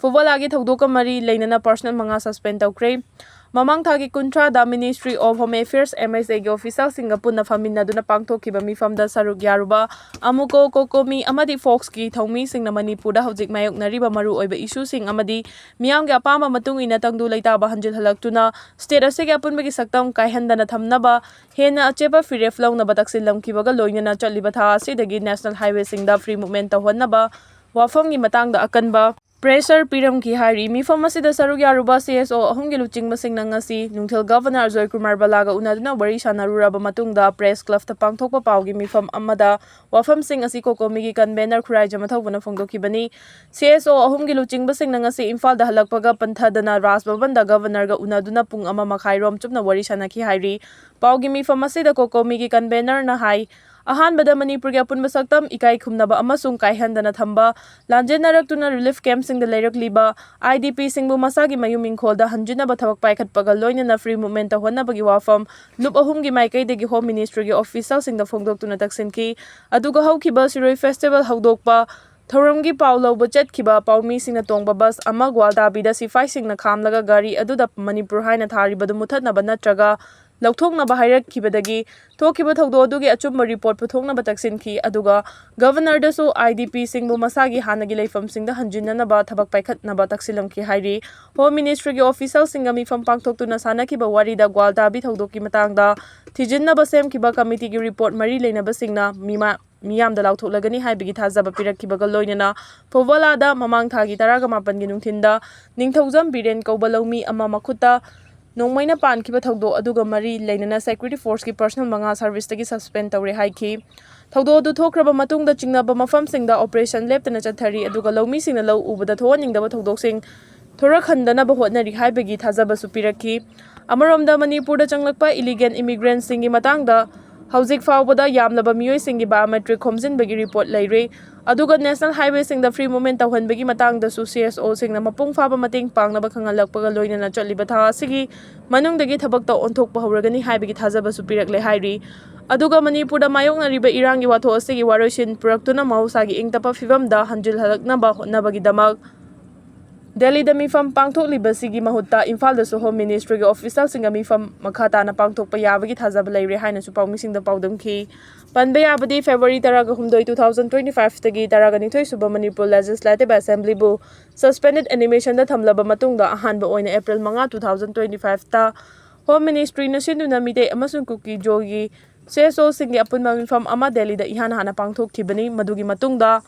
ꯐꯨꯠꯕꯣꯜꯒꯤ ꯊꯧꯗꯣꯛꯀ ꯃꯔꯤ ꯂꯩꯅꯅ ꯄꯔꯁꯅꯦꯜ ꯃꯉꯥ ꯁꯁꯄꯦꯟ ꯇꯧꯈ꯭ꯔꯦ꯫ ꯃꯃꯥꯡ ꯊꯥꯒꯤ ꯀꯨꯟꯊ꯭ꯔꯥꯗ Ministry of Home Affairs, M H A, ꯒꯤ ꯑꯣꯐꯤꯁꯥꯔꯁꯤꯡꯒ ꯄꯨꯟꯅ ꯐꯝꯃꯤꯟꯅꯗꯨꯅ ꯄꯥꯡꯊꯣꯛꯈꯤꯕ ꯃꯤꯐꯝꯗ ꯁꯔꯨꯛ ꯌꯥꯔꯨꯕ ꯑꯃꯨꯀꯣ, ꯀꯣꯀꯣꯃꯤ ꯑꯃꯗꯤ ꯐꯣꯛꯁꯀꯤ ꯊꯧꯃꯤꯁꯤꯡꯅ ꯃꯅꯤꯄꯨꯔꯗ ꯍꯧꯖꯤꯛ ꯃꯥꯌꯣꯛꯅꯔꯤꯕ ꯃꯔꯨꯑꯣꯏꯕ ꯏꯁꯨꯁꯤꯡ ꯑꯃꯗꯤ ꯃꯤꯌꯥꯝꯒꯤ ꯑꯄꯥꯝꯕ ꯃꯇꯨꯡ ꯏꯟꯅ ꯇꯪꯗꯨ ꯂꯩꯇꯥꯕ ꯍꯟꯖꯤꯜꯍꯜꯂꯛꯇꯨꯅ ꯁ꯭ꯇꯦꯠ ꯑꯁꯤꯒꯤ ꯑꯄꯨꯟꯕꯒꯤ ꯁꯛꯇꯝ ꯀꯥꯏꯍꯟꯗꯅ ꯊꯝꯅꯕ ꯍꯦꯟꯅ ꯑꯆꯦꯠꯄ ꯐꯤꯔꯦꯞ ꯂꯧꯅꯕ ꯇꯛꯁꯤꯜꯂꯝꯈꯤꯕꯒ ꯂꯣꯏꯅꯅ ꯆꯠꯂꯤꯕ ꯊꯥ ꯑꯁꯤꯗꯒꯤ ꯅꯦꯁꯅꯦꯜ ꯍꯥꯏꯋꯦꯁꯤꯡꯗ ꯐ꯭ꯔꯤ ꯃꯨꯚꯃꯦꯟ ꯇꯧꯍꯟꯅꯕ ꯋꯥꯐꯝꯒꯤ ꯃꯇꯥꯡꯗ ꯑꯀꯟꯕ ꯄ꯭ꯔꯦꯁꯔ ꯄꯤꯔꯝꯈꯤ ꯍꯥꯏꯔꯤ꯫ ꯃꯤꯐꯝ ꯑꯁꯤꯗ ꯁꯔꯨꯛ ꯌꯥꯔꯨꯕ C S O ꯑꯍꯨꯝꯒꯤ ꯂꯨꯆꯤꯡꯕꯁꯤꯡꯅ ꯉꯁꯤ ꯅꯨꯡꯊꯤꯜ ꯒꯚꯔꯅꯔ ꯑꯖꯣꯏ ꯀꯨꯃꯥꯔ ꯕꯂꯥꯒ ꯎꯅꯗꯨꯅ ꯋꯥꯔꯤ ꯁꯥꯟꯅꯔꯨꯔꯕ ꯃꯇꯨꯡꯗ ꯄ꯭ꯔꯦꯁ ꯀ꯭ꯂꯕꯇ ꯄꯥꯡꯊꯣꯛꯄ ꯄꯥꯎꯒꯤ ꯃꯤꯐꯝ ꯑꯃꯗ ꯋꯥꯐꯝꯁꯤꯡ ꯑꯁꯤ ꯀꯣꯀꯣꯃꯤꯒꯤ convener Khuraijam ꯃꯊꯧꯕꯅ ꯐꯣꯡꯗꯣꯛꯈꯤꯕꯅꯤ꯫ C S O ꯑꯍꯨꯝꯒꯤ ꯂꯨꯆꯤꯡꯕꯁꯤꯡꯅ ꯉꯁꯤ ꯏꯝꯐꯥꯜꯗ ꯍꯜꯂꯛꯄꯒ ꯄꯟꯊꯗꯅ ꯔꯥꯖ ꯚꯕꯟꯗ ꯒꯚꯔꯅꯔꯒ ꯎꯅꯗꯨꯅ ꯄꯨꯡ ꯑꯃ ꯃꯈꯥꯏ ꯔꯣꯝ ꯆꯨꯞꯅ ꯋꯥꯔꯤ ꯁꯥꯟꯅꯈꯤ ꯍꯥꯏꯔꯤ꯫ ꯄꯥꯎꯒꯤ ꯃꯤꯐꯝ ꯑꯁꯤꯗ ꯀꯣꯀꯣꯃꯤꯒꯤ ꯀꯟꯚꯦꯅꯔꯅ ꯍꯥꯏ, ꯑꯍꯥꯟꯕꯗ ꯃꯅꯤꯄꯨꯔꯒꯤ ꯑꯄꯨꯟꯕ ꯁꯛꯇꯝ ꯏꯀꯥꯏ ꯈꯨꯝꯅꯕ ꯑꯃꯁꯨꯡ ꯀꯥꯏꯍꯟꯗꯅ ꯊꯝꯕ, ꯂꯥꯟꯖꯦꯟꯅꯔꯛꯇꯨꯅ ꯔꯤꯂꯤꯐ ꯀꯦꯝꯞꯁꯤꯡꯗ ꯂꯩꯔꯛꯂꯤꯕ I D Pꯁꯤꯡꯕꯨ ꯃꯁꯥꯒꯤ ꯃꯌꯨꯝ ꯏꯪꯈꯣꯜꯗ ꯍꯟꯖꯤꯟꯅꯕ ꯊꯕꯛ ꯄꯥꯏꯈꯠꯄꯒ ꯂꯣꯏꯅꯅ ꯐ꯭ꯔꯤ ꯃꯨꯚꯃꯦꯟ ꯇꯧꯍꯟꯅꯕꯒꯤ ꯋꯥꯐꯝ ꯂꯨꯞ ꯑꯍꯨꯝꯒꯤ ꯃꯥꯏꯀꯩꯗꯒꯤ ꯍꯣꯝ ꯃꯤꯅꯤꯁꯇ꯭ꯔꯤꯒꯤ ꯑꯣꯐꯤꯁꯤꯌꯦꯜꯁꯤꯡꯗ ꯐꯣꯡꯗꯣꯛꯇꯨꯅ ꯇꯛꯁꯤꯟꯈꯤ꯫ ꯑꯗꯨꯒ ꯍꯧꯈꯤꯕ ꯁꯤꯔꯣꯏ ꯐꯦꯁꯇꯤꯚꯦꯜ ꯍꯧꯗꯣꯛꯄ ꯊꯧꯔꯝꯒꯤ ꯄꯥꯎ ꯂꯧꯕ ꯆꯠꯈꯤꯕ ꯄꯥꯎꯃꯤꯁꯤꯡꯅ ꯇꯣꯡꯕ ꯕꯁ ꯑꯃ ꯒ꯭ꯋꯥꯜꯗꯥꯕꯤꯗ ꯁꯤꯐꯥꯏꯁꯤꯡꯅ ꯈꯥꯝꯂꯒ ꯒꯥꯔꯤ ꯑꯗꯨꯗ ꯃꯅꯤꯄꯨꯔ ꯍꯥꯏꯅ ꯊꯥꯔꯤꯕꯗꯨ ꯃꯨꯊꯠꯅꯕ ꯅꯠꯇ꯭ꯔꯒ ꯂꯧꯊꯣꯛꯅꯕ ꯍꯥꯏꯔꯛꯈꯤꯕꯗꯒꯤ ꯊꯣꯛꯈꯤꯕ ꯊꯧꯗꯣꯛ ꯑꯗꯨꯒꯤ ꯑꯆꯨꯝꯕ ꯔꯤꯄꯣꯔꯠ ꯄꯨꯊꯣꯛꯅꯕ ꯇꯛꯁꯤꯟꯈꯤ꯫ ꯑꯗꯨꯒ ꯒꯕꯔꯅꯔꯗꯁꯨ IDPꯁꯤꯡꯕꯨ ꯃꯁꯥꯒꯤ ꯍꯥꯟꯅꯒꯤ ꯂꯩꯐꯝꯁꯤꯡꯗ ꯍꯟꯖꯤꯟꯅꯅꯕ ꯊꯕꯛ ꯄꯥꯏꯈꯠꯅꯕ ꯇꯛꯁꯤꯜꯂꯝꯈꯤ ꯍꯥꯏꯔꯤ꯫ ꯍꯣꯝ ꯃꯤꯅꯤꯁꯇ꯭ꯔꯤꯒꯤ ꯑꯣꯐꯤꯁꯤꯌꯦꯜꯁꯤꯡꯒ ꯃꯤꯐꯝ ꯄꯥꯡꯊꯣꯛꯇꯨꯅ ꯁꯥꯟꯅꯈꯤꯕ ꯋꯥꯔꯤꯗ ꯒ꯭ꯋꯥꯜꯇꯥꯕꯤ ꯊꯧꯗꯣꯛꯀꯤ ꯃꯇꯥꯡꯗ ꯊꯤꯖꯤꯟꯅꯕ ꯁꯦꯝꯈꯤꯕ ꯀꯃꯤꯇꯤꯒꯤ ꯔꯤꯄꯣꯔꯠ ꯃꯔꯤ ꯂꯩꯅꯕꯁꯤꯡꯅ ꯃꯤꯃꯥ-, ꯃꯤꯌꯥꯝꯗ ꯂꯥꯎꯊꯣꯛꯂꯒꯅꯤ ꯍꯥꯏꯕꯒꯤ ꯊꯥꯖꯕ ꯄꯤꯔꯛꯈꯤꯕꯒ ꯂꯣꯏꯅꯅ ꯐꯧꯕꯥꯂꯥꯗ ꯃꯃꯥꯡ ꯊꯥꯒꯤ ꯇꯔꯥꯒ ꯃꯥꯄꯟꯒꯤ ꯅꯨꯡꯊꯤꯟꯗ ꯅꯤꯡꯊꯧꯖꯝ ꯕꯤꯔꯦꯟ ꯀꯧꯕ ꯂꯧꯃꯤ ꯑꯃ ꯃꯈꯨꯠꯇ ꯅꯣꯡꯃꯩꯅ ꯄꯥꯟꯈꯤꯕ ꯊꯧꯗꯣꯛ ꯑꯗꯨꯒ ꯃꯔꯤ ꯂꯩꯅꯅ ꯁꯦꯀ꯭ꯌꯨꯔꯤꯇꯤ ꯐꯣꯔꯁꯀꯤ ꯄꯔꯁꯅꯦꯜ ꯃꯉꯥ ꯁꯔꯚꯤꯁꯇꯒꯤ ꯁꯁꯄꯦꯟ ꯇꯧꯔꯦ ꯍꯥꯏꯈꯤ꯫ ꯊꯧꯗꯣꯛ ꯑꯗꯨ ꯊꯣꯛꯈ꯭ꯔꯕ ꯃꯇꯨꯡꯗ ꯆꯤꯡꯅꯕ ꯃꯐꯝꯁꯤꯡꯗ ꯑꯣꯄꯔꯦꯁꯟ ꯂꯦꯞꯇꯅ ꯆꯠꯊꯔꯤ, ꯑꯗꯨꯒ ꯂꯧꯃꯤꯁꯤꯡꯅ ꯂꯧ ꯎꯕꯗ ꯊꯣꯛꯍꯟꯅꯤꯡꯗꯕ ꯊꯧꯗꯣꯛꯁꯤꯡ ꯊꯣꯔꯛꯍꯟꯗꯅꯕ ꯍꯣꯠꯅꯔꯤ ꯍꯥꯏꯕꯒꯤ ꯊꯥꯖꯕꯁꯨ ꯄꯤꯔꯛꯈꯤ꯫ ꯑꯃꯔꯣꯝꯗ ꯃꯅꯤꯄꯨꯔꯗ ꯆꯪꯂꯛꯄ ꯏꯂꯤꯒꯦꯜ ꯏꯃꯤꯒ꯭ꯔꯦꯟꯁꯤꯡꯒꯤ ꯃꯇꯥꯡꯗ ꯍꯧꯖꯤꯛ ꯐꯥꯎꯕꯗ ꯌꯥꯝꯂꯕ ꯃꯤꯑꯣꯏꯁꯤꯡꯒꯤ ꯕꯥꯏꯑꯣꯃꯦꯇ꯭ꯔꯤꯛ ꯈꯣꯝꯖꯤꯟꯕꯒꯤ ꯔꯤꯄꯣꯔꯠ ꯂꯩꯔꯦ꯫ ꯑꯗꯨꯒ ꯅꯦꯁꯅꯦꯜ ꯍꯥꯏꯋꯦꯁꯤꯡꯗ ꯐ꯭ꯔꯤ ꯃꯨꯚꯃꯦꯟ ꯇꯧꯍꯟꯕꯒꯤ ꯃꯇꯥꯡꯗꯁꯨ CSOꯁꯤꯡꯅ ꯃꯄꯨꯡ ꯐꯥꯕ ꯃꯇꯦꯡ ꯄꯥꯡꯅꯕ ꯈꯪꯍꯜꯂꯛꯄꯒ ꯂꯣꯏꯅꯅ ꯆꯠꯂꯤꯕ ꯊꯥ ꯑꯁꯤꯒꯤ ꯃꯅꯨꯡꯗꯒꯤ ꯊꯕꯛꯇ ꯑꯣꯟꯊꯣꯛꯄ ꯍꯧꯔꯒꯅꯤ ꯍꯥꯏꯕꯒꯤ ꯊꯥꯖꯕꯁꯨ ꯄꯤꯔꯛꯂꯦ ꯍꯥꯏꯔꯤ꯫ ꯑꯗꯨꯒ ꯃꯅꯤꯄꯨꯔꯗ ꯃꯥꯌꯣꯛꯅꯔꯤꯕ ꯏꯔꯥꯡꯒꯤ ꯋꯥꯊꯣꯛ ꯑꯁꯤꯒꯤ ꯋꯥꯔꯣꯏꯁꯤꯟ ꯄꯨꯔꯛꯇꯨꯅ ꯃꯍꯧꯁꯥꯒꯤ ꯏꯪ ꯇꯞꯄ ꯐꯤꯕꯝꯗ ꯍꯟꯖꯤꯜꯍꯜꯂꯛꯅꯕ ꯍꯣꯠꯅꯕꯒꯤꯗꯃꯛ ꯗꯦꯜꯂꯤꯗ ꯃꯤꯐꯝ ꯄꯥꯡꯊꯣꯛꯂꯤꯕꯁꯤꯒꯤ ꯃꯍꯨꯠꯇ ꯏꯝꯐꯥꯜꯗꯁꯨ ꯍꯣꯝ ꯃꯤꯅꯤꯁꯇ꯭ꯔꯤꯒꯤ ꯑꯣꯐꯤꯁꯤꯌꯦꯜꯁꯤꯡꯒ ꯃꯤꯐꯝ ꯃꯈꯥ ꯇꯥꯅ ꯄꯥꯡꯊꯣꯛꯄ ꯌꯥꯕꯒꯤ ꯊꯥꯖꯕ ꯂꯩꯔꯦ ꯍꯥꯏꯅꯁꯨ ꯄꯥꯎꯃꯤꯁꯤꯡꯗ ꯄꯥꯎꯗꯝꯈꯤ꯫ ꯄꯟꯕ ꯌꯥꯕꯗꯤ ꯐꯦꯕ꯭ꯔꯨꯋꯥꯔꯤ ꯇꯔꯥꯒ ꯍꯨꯝꯗꯣꯏ, two thousand twenty fiveꯇꯒꯤ ꯇꯔꯥꯒ ꯅꯤꯊꯣꯏ ꯁꯨꯕ ꯃꯅꯤꯄꯨꯔ ꯂꯦꯖꯤꯁꯂꯦꯇꯤꯚ ꯑꯦꯁꯦꯝꯕ꯭ꯂꯤꯕꯨ ꯁꯁꯄꯦꯟꯗꯦꯗ ꯑꯦꯅꯤꯃꯦꯁꯟꯗ ꯊꯝꯂꯕ ꯃꯇꯨꯡꯗ ꯑꯍꯥꯟꯕ ꯑꯣꯏꯅ ꯑꯦꯄ꯭ꯔꯤꯜ ꯃꯉꯥ, two thousand twenty fiveꯇ ꯍꯣꯝ ꯃꯤꯅꯤꯁꯇ꯭ꯔꯤꯅ ꯁꯤꯟꯗꯨꯅ ꯃꯤꯇꯩ ꯑꯃꯁꯨꯡ ꯀꯨꯀꯤ ꯖꯣꯒꯤ CSOꯁꯤꯡꯒꯤ ꯑꯄꯨꯟꯕ ꯃꯤꯐꯝ ꯑꯃ ꯗꯦꯜꯂꯤꯗ ꯏꯍꯥꯟ ꯍꯥꯟꯅ ꯄꯥꯡꯊꯣꯛꯈꯤꯕꯅꯤ꯫ ꯃꯗꯨꯒꯤ ꯃꯇꯨꯡꯗ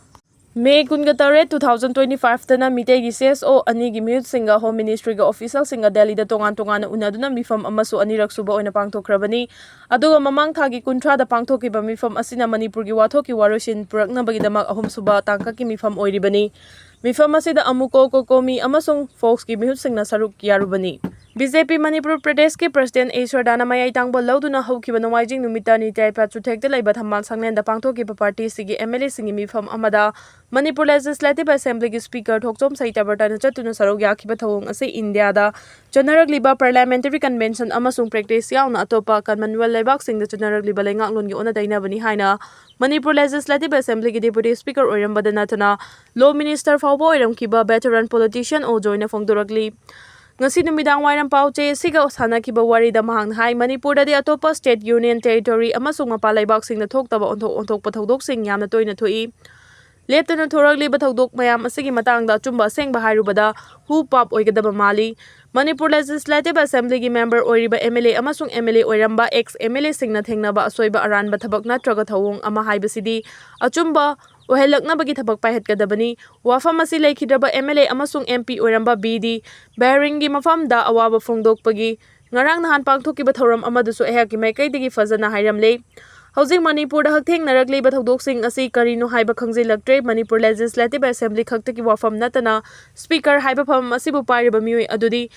ꯃꯦ ꯀꯨꯟꯒ ꯇꯔꯦꯠ, two thousand twenty fiveꯇꯅ ꯃꯤꯇꯩꯒꯤ CSO ꯑꯅꯤꯒꯤ ꯃꯤꯍꯨꯠꯁꯤꯡꯒ ꯍꯣꯝ ꯃꯤꯅꯤꯁꯇ꯭ꯔꯤꯒꯤ ꯑꯣꯐꯤꯁꯤꯌꯦꯜꯁꯤꯡꯒ ꯗꯦꯜꯂꯤꯗ ꯇꯣꯉꯥꯟ ꯇꯣꯉꯥꯟꯅ ꯎꯅꯗꯨꯅ ꯃꯤꯐꯝ ꯑꯃꯁꯨ ꯑꯅꯤꯔꯛ ꯁꯨꯕ ꯑꯣꯏꯅ ꯄꯥꯡꯊꯣꯛꯈ꯭ꯔꯕꯅꯤ꯫ ꯑꯗꯨꯒ ꯃꯃꯥꯡ ꯊꯥꯒꯤ ꯀꯨꯟꯊ꯭ꯔꯥꯗ ꯄꯥꯡꯊꯣꯛꯈꯤꯕ ꯃꯤꯐꯝ ꯑꯁꯤꯅ ꯃꯅꯤꯄꯨꯔꯒꯤ ꯋꯥꯊꯣꯛꯀꯤ ꯋꯥꯔꯣꯏꯁꯤꯟ ꯄꯨꯔꯛꯅꯕꯒꯤꯗꯃꯛ ꯑꯍꯨꯝꯁꯨꯕ ꯇꯥꯡꯀꯛꯀꯤ ꯃꯤꯐꯝ ꯑꯣꯏꯔꯤꯕꯅꯤ꯫ ꯃꯤꯐꯝ ꯑꯁꯤꯗ ꯑꯃꯨꯀꯣ, ꯀꯣꯀꯣꯃꯤ ꯑꯃꯁꯨꯡ ꯐꯣꯛꯁꯀꯤ ꯃꯤꯍꯨꯠꯁꯤꯡꯅ ꯁꯔꯨꯛ ꯌꯥꯔꯨꯕꯅꯤ꯫ BJP ꯃꯅꯤꯄꯨꯔ ꯄ꯭ꯔꯗꯦꯁꯀꯤ ꯄ꯭ꯔꯁꯤꯗꯦꯟ ꯑꯦ ꯁꯔꯗꯥꯅ ꯃꯌꯥꯏ ꯇꯥꯡꯕ ꯂꯧꯗꯨꯅ ꯍꯧꯈꯤꯕ ꯅꯣꯡꯃꯥꯏꯖꯤꯡ ꯅꯨꯃꯤꯠꯇ ꯅꯤꯇꯥꯏ ꯄꯥꯠꯆꯨꯊꯦꯛꯇ ꯂꯩꯕ ꯊꯝꯕꯥꯜ ꯁꯪꯂꯦꯟꯗ ꯄꯥꯡꯊꯣꯛꯈꯤꯕ ꯄꯥꯔꯇꯤꯁꯤꯒꯤ MLAꯁꯤꯡꯒꯤ ꯃꯤꯐꯝ ꯑꯃꯗ ꯃꯅꯤꯄꯨꯔ ꯂꯦꯖꯤꯁꯂꯦꯇꯤꯚ ꯑꯦꯁꯦꯝꯕ꯭ꯂꯤꯒꯤ ꯁ꯭ꯄꯤꯀꯔ ꯊꯣꯛꯆꯣꯝ ꯁꯍꯤꯇꯥꯕ꯭ꯔꯇꯅ ꯆꯠꯇꯨꯅ ꯁꯔꯨꯛ ꯌꯥꯈꯤꯕ ꯊꯧꯑꯣꯡ ꯑꯁꯤ ꯏꯟꯗꯤꯌꯥꯗ ꯆꯠꯅꯔꯛꯂꯤꯕ ꯄꯥꯔꯂꯤꯌꯥꯃꯦꯟꯇꯔꯤ ꯀꯟꯚꯦꯟꯁꯟ ꯑꯃꯁꯨꯡ ꯄ꯭ꯔꯦꯛꯇꯤꯁ ꯌꯥꯎꯅ ꯑꯇꯣꯞꯄ ꯀꯃꯟꯋꯦꯜꯊ ꯂꯩꯕꯥꯛꯁꯤꯡꯗ ꯆꯠꯅꯔꯛꯂꯤꯕ ꯂꯩꯉꯥꯛꯂꯣꯟꯒꯤ ꯑꯣꯟꯅ ꯇꯩꯅꯕꯅꯤ ꯍꯥꯏꯅ ꯃꯅꯤꯄꯨꯔ ꯂꯦꯖꯤꯁꯂꯦꯇꯤꯚ ꯑꯦꯁꯦꯝꯕ꯭ꯂꯤꯒꯤ ꯗꯦꯄꯨꯇꯤ ꯁ꯭ꯄꯤꯀꯔ ꯑꯣꯏꯔꯝꯕꯗ ꯅꯠꯇꯅ ꯂꯣ ꯃꯤꯅꯤꯁꯇꯔ ꯐꯥꯎꯕ ꯑꯣꯏꯔꯝꯈꯤꯕ ꯚꯦꯇꯔꯟ ꯄꯣꯂꯤꯇꯤꯁꯤꯌꯟ ꯑꯣ ꯖꯣꯏꯅ ꯐꯣꯡꯗꯣꯔꯛꯂꯤ꯫ ꯉꯁꯤ ꯅꯨꯃꯤꯗꯥꯡ ꯋꯥꯏꯔꯝ ꯄꯥꯎ ꯆꯦ ꯑꯁꯤꯒ ꯁꯥꯟꯅꯈꯤꯕ ꯋꯥꯔꯤꯗ ꯃꯍꯥꯛꯅ ꯍꯥꯏ, ꯃꯅꯤꯄꯨꯔꯗꯗꯤ ꯑꯇꯣꯞꯄ state, union territory ꯑꯃꯁꯨꯡ ꯃꯄꯥꯟ ꯂꯩꯕꯥꯛꯁꯤꯡꯗ ꯊꯣꯛꯇꯕ ꯑꯣꯟꯊꯣꯛ ꯑꯣꯟꯊꯣꯛꯄ ꯊꯧꯗꯣꯛꯁꯤꯡ ꯌꯥꯝꯅ ꯇꯣꯏꯅ ꯊꯣꯛꯏ꯫ ꯂꯦꯞꯇꯅ ꯊꯣꯔꯛꯂꯤꯕ ꯊꯧꯗꯣꯛ ꯃꯌꯥꯝ ꯑꯁꯤꯒꯤ ꯃꯇꯥꯡꯗ ꯑꯆꯨꯝꯕ ꯑꯁꯦꯡꯕ ꯍꯥꯏꯔꯨꯕꯗ ꯍꯨ ꯄꯥꯞ ꯑꯣꯏꯒꯗꯕ ꯃꯥꯜꯂꯤ꯫ ꯃꯅꯤꯄꯨꯔ Legislative Assemblyꯒꯤ member ꯑꯣꯏꯔꯤꯕ MLA ꯑꯃꯁꯨꯡ MLA ꯑꯣꯏꯔꯝꯕ ex MLAꯁꯤꯡꯅ ꯊꯦꯡꯅꯕ ꯑꯁꯣꯏꯕ ꯑꯔꯥꯟꯕ ꯊꯕꯛ ꯅꯠꯇ꯭ꯔꯒ ꯊꯧꯑꯣꯡ ꯑꯃ ꯍꯥꯏꯕꯁꯤꯗꯤ ꯑꯆꯨꯝꯕ ꯑꯣꯏꯍꯜꯂꯛꯅꯕꯒꯤ ꯊꯕꯛ ꯄꯥꯏꯈꯠꯀꯗꯕꯅꯤ꯫ ꯋꯥꯐꯝ ꯑꯁꯤ ꯂꯩꯈꯤꯗ꯭ꯔꯕ MLA ꯑꯃꯁꯨꯡ MP ꯑꯣꯏꯔꯝꯕ ꯕꯤ ꯗꯤ ꯕꯩꯔꯤꯡꯒꯤ ꯃꯐꯝꯗ ꯑꯋꯥꯕ ꯐꯣꯡꯗꯣꯛꯄꯒꯤ ꯉꯔꯥꯡ ꯅꯍꯥꯟ ꯄꯥꯡꯊꯣꯛꯈꯤꯕ ꯊꯧꯔꯝ ꯑꯃꯗꯁꯨ ꯑꯩꯍꯥꯛꯀꯤ ꯃꯥꯏꯀꯩꯗꯒꯤ ꯐꯖꯅ ꯍꯥꯏꯔꯝꯂꯦ꯫ ꯍꯧꯖꯤꯛ ꯃꯅꯤꯄꯨꯔꯗ ꯍꯛꯊꯦꯡꯅꯔꯛꯂꯤꯕ ꯊꯧꯗꯣꯛꯁꯤꯡ ꯑꯁꯤ ꯀꯔꯤꯅꯣ ꯍꯥꯏꯕ ꯈꯪꯖꯤꯜꯂꯛꯇ꯭ꯔꯦ꯫ ꯃꯅꯤꯄꯨꯔ Legislative Assembly ꯈꯛꯇꯒꯤ ꯋꯥꯐꯝ ꯅꯠꯇꯅ Speaker ꯍꯥꯏꯕ ꯐꯝ ꯑꯁꯤꯕꯨ ꯄꯥꯏꯔꯤꯕ ꯃꯤꯑꯣꯏ ꯑꯗꯨꯗꯤ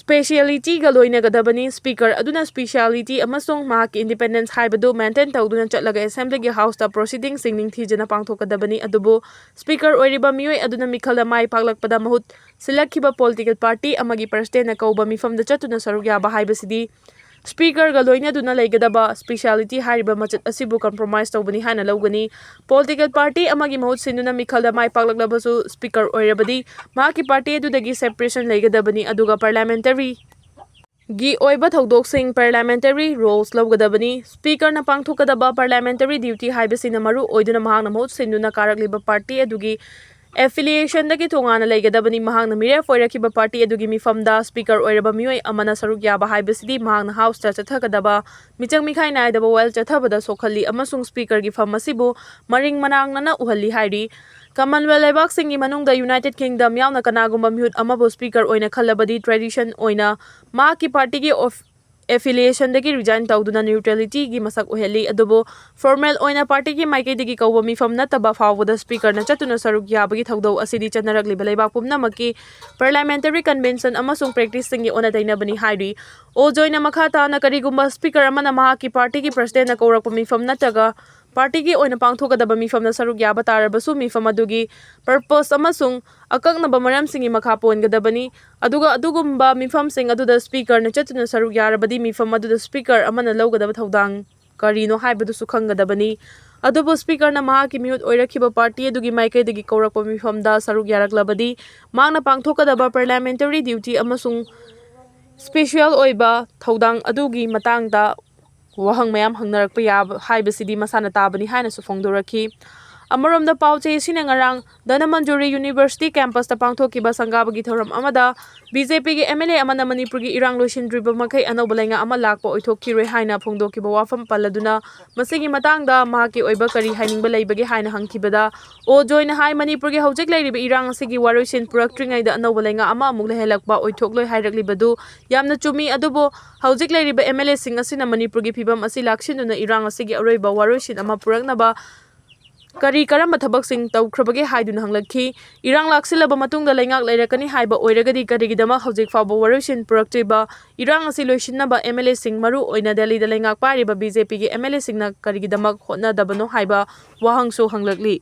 specialityꯒ ꯂꯣꯏꯅꯒꯗꯕꯅꯤ꯫ Speaker ꯑꯗꯨꯅ speciality ꯑꯃꯁꯨꯡ ꯃꯍꯥꯛꯀꯤ independence ꯍꯥꯏꯕꯗꯨ maintain ꯇꯧꯗꯨꯅ ꯆꯠꯂꯒ Assemblyꯒꯤ Houseꯇ proceedingꯁꯤꯡ ꯅꯤꯡꯊꯤꯖꯅ ꯄꯥꯡꯊꯣꯛꯀꯗꯕꯅꯤ꯫ ꯑꯗꯨꯕꯨ Speaker ꯑꯣꯏꯔꯤꯕ ꯃꯤꯑꯣꯏ ꯑꯗꯨꯅ ꯃꯤꯈꯜꯗ ꯃꯥꯏ ꯄꯥꯛꯂꯛꯄꯗ ꯃꯍꯨꯠ ꯁꯤꯜꯂꯛꯈꯤꯕ political party ꯑꯃꯒꯤ presidentꯅ ꯀꯧꯕ ꯃꯤꯐꯝꯗ ꯆꯠꯇꯨꯅ ꯁꯔꯨꯛ ꯌꯥꯕ ꯍꯥꯏꯕꯁꯤꯗꯤ Speakerꯒ ꯂꯣꯏꯅꯗꯨꯅ ꯂꯩꯒꯗꯕ speciality ꯍꯥꯏꯔꯤꯕ ꯃꯆꯠ ꯑꯁꯤꯕꯨ compromise ꯇꯧꯕꯅꯤ ꯍꯥꯏꯅ ꯂꯧꯒꯅꯤ꯫ Political party ꯑꯃꯒꯤ ꯃꯍꯨꯠ ꯁꯤꯟꯗꯨꯅ ꯃꯤꯈꯜꯗ ꯃꯥꯏ ꯄꯥꯛꯂꯛꯂꯕꯁꯨ Speaker ꯑꯣꯏꯔꯕꯗꯤ ꯃꯍꯥꯛꯀꯤ party ꯑꯗꯨꯗꯒꯤ separation ꯂꯩꯒꯗꯕꯅꯤ, ꯑꯗꯨꯒ parliamentary ꯒꯤ ꯑꯣꯏꯕ ꯊꯧꯗꯣꯛꯁꯤꯡ parliamentary roles ꯂꯧꯒꯗꯕꯅꯤ꯫ Speakerꯅ ꯄꯥꯡꯊꯣꯛꯀꯗꯕ parliamentary duty ꯍꯥꯏꯕꯁꯤꯅ ꯃꯔꯨ ꯑꯣꯏꯗꯨꯅ ꯃꯍꯥꯛꯅ ꯃꯍꯨꯠ ꯁꯤꯟꯗꯨꯅ ꯀꯥꯔꯛꯂꯤꯕ party ꯑꯗꯨꯒꯤ affiliationꯗꯒꯤ ꯇꯣꯉꯥꯟꯅ ꯂꯩꯒꯗꯕꯅꯤ꯫ ꯃꯍꯥꯛꯅ ꯃꯤꯔꯦꯞ ꯑꯣꯏꯔꯛꯈꯤꯕ party ꯑꯗꯨꯒꯤ ꯃꯤꯐꯝꯗ Speaker ꯑꯣꯏꯔꯕ ꯃꯤꯑꯣꯏ ꯑꯃꯅ ꯁꯔꯨꯛ ꯌꯥꯕ ꯍꯥꯏꯕꯁꯤꯗꯤ ꯃꯍꯥꯛꯅ Houseꯇ ꯆꯠꯊꯒꯗꯕ ꯃꯤꯆꯪ ꯃꯤꯈꯥꯏ ꯅꯥꯏꯗꯕ ꯋꯥꯌꯦꯜ ꯆꯠꯊꯕꯗ ꯁꯣꯛꯍꯜꯂꯤ ꯑꯃꯁꯨꯡ Speakerꯒꯤ ꯐꯝ ꯑꯁꯤꯕꯨ ꯃꯔꯤꯡ ꯃꯅꯥꯡꯅꯅ ꯎꯍꯜꯂꯤ ꯍꯥꯏꯔꯤ꯫ Commonwealth ꯂꯩꯕꯥꯛꯁꯤꯡꯒꯤ ꯃꯅꯨꯡꯗ United Kingdom ꯌꯥꯎꯅ ꯀꯅꯥꯒꯨꯝꯕ ꯃꯤꯍꯨꯠ ꯑꯃꯕꯨ Speaker ꯑꯣꯏꯅ ꯈꯜꯂꯕꯗꯤ tradition ꯑꯣꯏꯅ ꯃꯍꯥꯛꯀꯤ partyꯒꯤ ꯑꯣꯐ-, affiliationꯗꯒꯤ resign ꯇꯧꯗꯨꯅ neutralityꯒꯤ ꯃꯁꯛ ꯑꯣꯏꯍꯜꯂꯤ꯫ ꯑꯗꯨꯕꯨ formal ꯑꯣꯏꯅ partyꯒꯤ ꯃꯥꯏꯀꯩꯗꯒꯤ ꯀꯧꯕ ꯃꯤꯐꯝ ꯅꯠꯇꯕ ꯐꯥꯎꯕꯗ Speakerꯅ ꯆꯠꯇꯨꯅ ꯁꯔꯨꯛ ꯌꯥꯕꯒꯤ ꯊꯧꯗꯧ ꯑꯁꯤꯗꯤ ꯆꯠꯅꯔꯛꯂꯤꯕ ꯂꯩꯕꯥꯛ ꯄꯨꯝꯅꯃꯛꯀꯤ parliamentary convention ꯑꯃꯁꯨꯡ practiceꯁꯤꯡꯒꯤ ꯑꯣꯟꯅ ꯇꯩꯅꯕꯅꯤ ꯍꯥꯏꯔꯤ꯫ ꯑꯣ ꯖꯣꯏꯅ ꯃꯈꯥ ꯇꯥꯅ ꯀꯔꯤꯒꯨꯝꯕ Speaker ꯑꯃꯅ ꯃꯍꯥꯛꯀꯤ partyꯒꯤ presidentꯅ ꯀꯧꯔꯛꯄ ꯃꯤꯐꯝ ꯅꯠꯇ꯭ꯔꯒ partyꯒꯤ ꯑꯣꯏꯅ ꯄꯥꯡꯊꯣꯛꯀꯗꯕ ꯃꯤꯐꯝꯗ ꯁꯔꯨꯛ ꯌꯥꯕ ꯇꯥꯔꯕꯁꯨ ꯃꯤꯐꯝ ꯑꯗꯨꯒꯤ purpose ꯑꯃꯁꯨꯡ ꯑꯀꯛꯅꯕ ꯃꯔꯝꯁꯤꯡꯒꯤ ꯃꯈꯥ ꯄꯣꯟꯒꯗꯕꯅꯤ꯫ ꯑꯗꯨꯒ ꯑꯗꯨꯒꯨꯝꯕ ꯃꯤꯐꯝꯁꯤꯡ ꯑꯗꯨꯗ Speakerꯅ ꯆꯠꯇꯨꯅ ꯁꯔꯨꯛ ꯌꯥꯔꯕꯗꯤ ꯃꯤꯐꯝ ꯑꯗꯨꯗ Speaker ꯑꯃꯅ ꯂꯧꯒꯗꯕ ꯊꯧꯗꯥꯡ ꯀꯔꯤꯅꯣ ꯍꯥꯏꯕꯗꯨꯁꯨ ꯈꯪꯒꯗꯕꯅꯤ꯫ ꯑꯗꯨꯕꯨ Speakerꯅ ꯃꯍꯥꯛꯀꯤ ꯃꯤꯍꯨꯠ ꯑꯣꯏꯔꯛꯈꯤꯕ party ꯑꯗꯨꯒꯤ ꯃꯥꯏꯀꯩꯗꯒꯤ ꯀꯧꯔꯛꯄ ꯃꯤꯐꯝꯗ ꯁꯔꯨꯛ ꯌꯥꯔꯛꯂꯕꯗꯤ ꯃꯍꯥꯛꯅ ꯄꯥꯡꯊꯣꯛꯀꯗꯕ parliamentary duty ꯑꯃꯁꯨꯡ special ꯑꯣꯏꯕ ꯊꯧꯗꯥꯡ ꯑꯗꯨꯒꯤ ꯃꯇꯥꯡꯗ ꯋꯥꯍꯪ ꯃꯌꯥꯝ ꯍꯪꯅꯔꯛꯄ ꯌꯥꯕ ꯍꯥꯏꯕꯁꯤꯗꯤ ꯃꯁꯥꯅ ꯇꯥꯕꯅꯤ ꯍꯥꯏꯅꯁꯨ ꯐꯣꯡꯗꯣꯔꯛꯈꯤ꯫ ꯑꯃꯔꯣꯝꯗ, ꯄꯥꯎ ꯆꯦ ꯑꯁꯤꯅ ꯉꯔꯥꯡ ꯙꯅꯃꯟꯖꯨꯔꯤ University campusꯇ ꯄꯥꯡꯊꯣꯛꯈꯤꯕ ꯁꯪꯒꯥꯕꯒꯤ ꯊꯧꯔꯝ ꯑꯃꯗ BJPꯒꯤ MLA ꯑꯃꯅ ꯃꯅꯤꯄꯨꯔꯒꯤ ꯏꯔꯥꯡ ꯂꯣꯏꯁꯤꯟꯗ꯭ꯔꯤꯕ ꯃꯈꯩ ꯑꯅꯧꯕ ꯂꯩꯉꯥꯛ ꯑꯃ ꯂꯥꯛꯄ ꯑꯣꯏꯊꯣꯛꯈꯤꯔꯣꯏ ꯍꯥꯏꯅ ꯐꯣꯡꯗꯣꯛꯈꯤꯕ ꯋꯥꯐꯝ ꯄꯜꯂꯗꯨꯅ, ꯃꯁꯤꯒꯤ ꯃꯇꯥꯡꯗ ꯃꯍꯥꯛꯀꯤ ꯑꯣꯏꯕ ꯀꯔꯤ ꯍꯥꯏꯅꯤꯡꯕ ꯂꯩꯕꯒꯦ ꯍꯥꯏꯅ ꯍꯪꯈꯤꯕꯗ, ꯑꯣ ꯖꯣꯏꯅ ꯍꯥꯏ, ꯃꯅꯤꯄꯨꯔꯒꯤ ꯍꯧꯖꯤꯛ ꯂꯩꯔꯤꯕ ꯏꯔꯥꯡ ꯑꯁꯤꯒꯤ ꯋꯥꯔꯣꯏꯁꯤꯟ ꯄꯨꯔꯛꯇ꯭ꯔꯤꯉꯩꯗ ꯑꯅꯧꯕ ꯂꯩꯉꯥꯛ ꯑꯃ ꯑꯃꯨꯛ ꯂꯩꯍꯜꯂꯛꯄ ꯑꯣꯏꯊꯣꯛꯂꯣꯏ ꯍꯥꯏꯔꯛꯂꯤꯕꯗꯨ ꯌꯥꯝꯅ ꯆꯨꯝꯃꯤ꯫ ꯑꯗꯨꯕꯨ ꯍꯧꯖꯤꯛ ꯂꯩꯔꯤꯕ MLAꯁꯤꯡ ꯑꯁꯤꯅ ꯃꯅꯤꯄꯨꯔꯒꯤ ꯐꯤꯕꯝ ꯑꯁꯤ ꯂꯥꯛꯁꯤꯟꯗꯨꯅ ꯏꯔꯥꯡ ꯑꯁꯤꯒꯤ ꯑꯔꯣꯏꯕ ꯋꯥꯔꯣꯏꯁꯤꯟ ꯑꯃ ꯄꯨꯔꯛꯅꯕ ꯀꯔꯤ ꯀꯔꯝꯕ ꯊꯕꯛꯁꯤꯡ ꯇꯧꯈ꯭ꯔꯕꯒꯦ ꯍꯥꯏꯗꯨꯅ ꯍꯪꯂꯛꯈꯤ꯫ ꯏꯔꯥꯡ ꯂꯥꯛꯁꯤꯜꯂꯕ ꯃꯇꯨꯡꯗ ꯂꯩꯉꯥꯛ ꯂꯩꯔꯛꯀꯅꯤ ꯍꯥꯏꯕ ꯑꯣꯏꯔꯒꯗꯤ ꯀꯔꯤꯒꯤꯗꯃꯛ ꯍꯧꯖꯤꯛ ꯐꯥꯎꯕ ꯋꯥꯔꯣꯏꯁꯤꯟ ꯄꯨꯔꯛꯇ꯭ꯔꯤꯕ? ꯏꯔꯥꯡ ꯑꯁꯤ ꯂꯣꯏꯁꯤꯟꯅꯕ MLAꯁꯤꯡ, ꯃꯔꯨ ꯑꯣꯏꯅ ꯗꯦꯜꯂꯤꯗ ꯂꯩꯉꯥꯛ ꯄꯥꯏꯔꯤꯕ BJPꯒꯤ MLAꯁꯤꯡꯅ ꯀꯔꯤꯒꯤꯗꯃꯛ ꯍꯣꯠꯅꯗꯕꯅꯣ ꯍꯥꯏꯕ ꯋꯥꯍꯪꯁꯨ ꯍꯪꯂꯛꯂꯤ꯫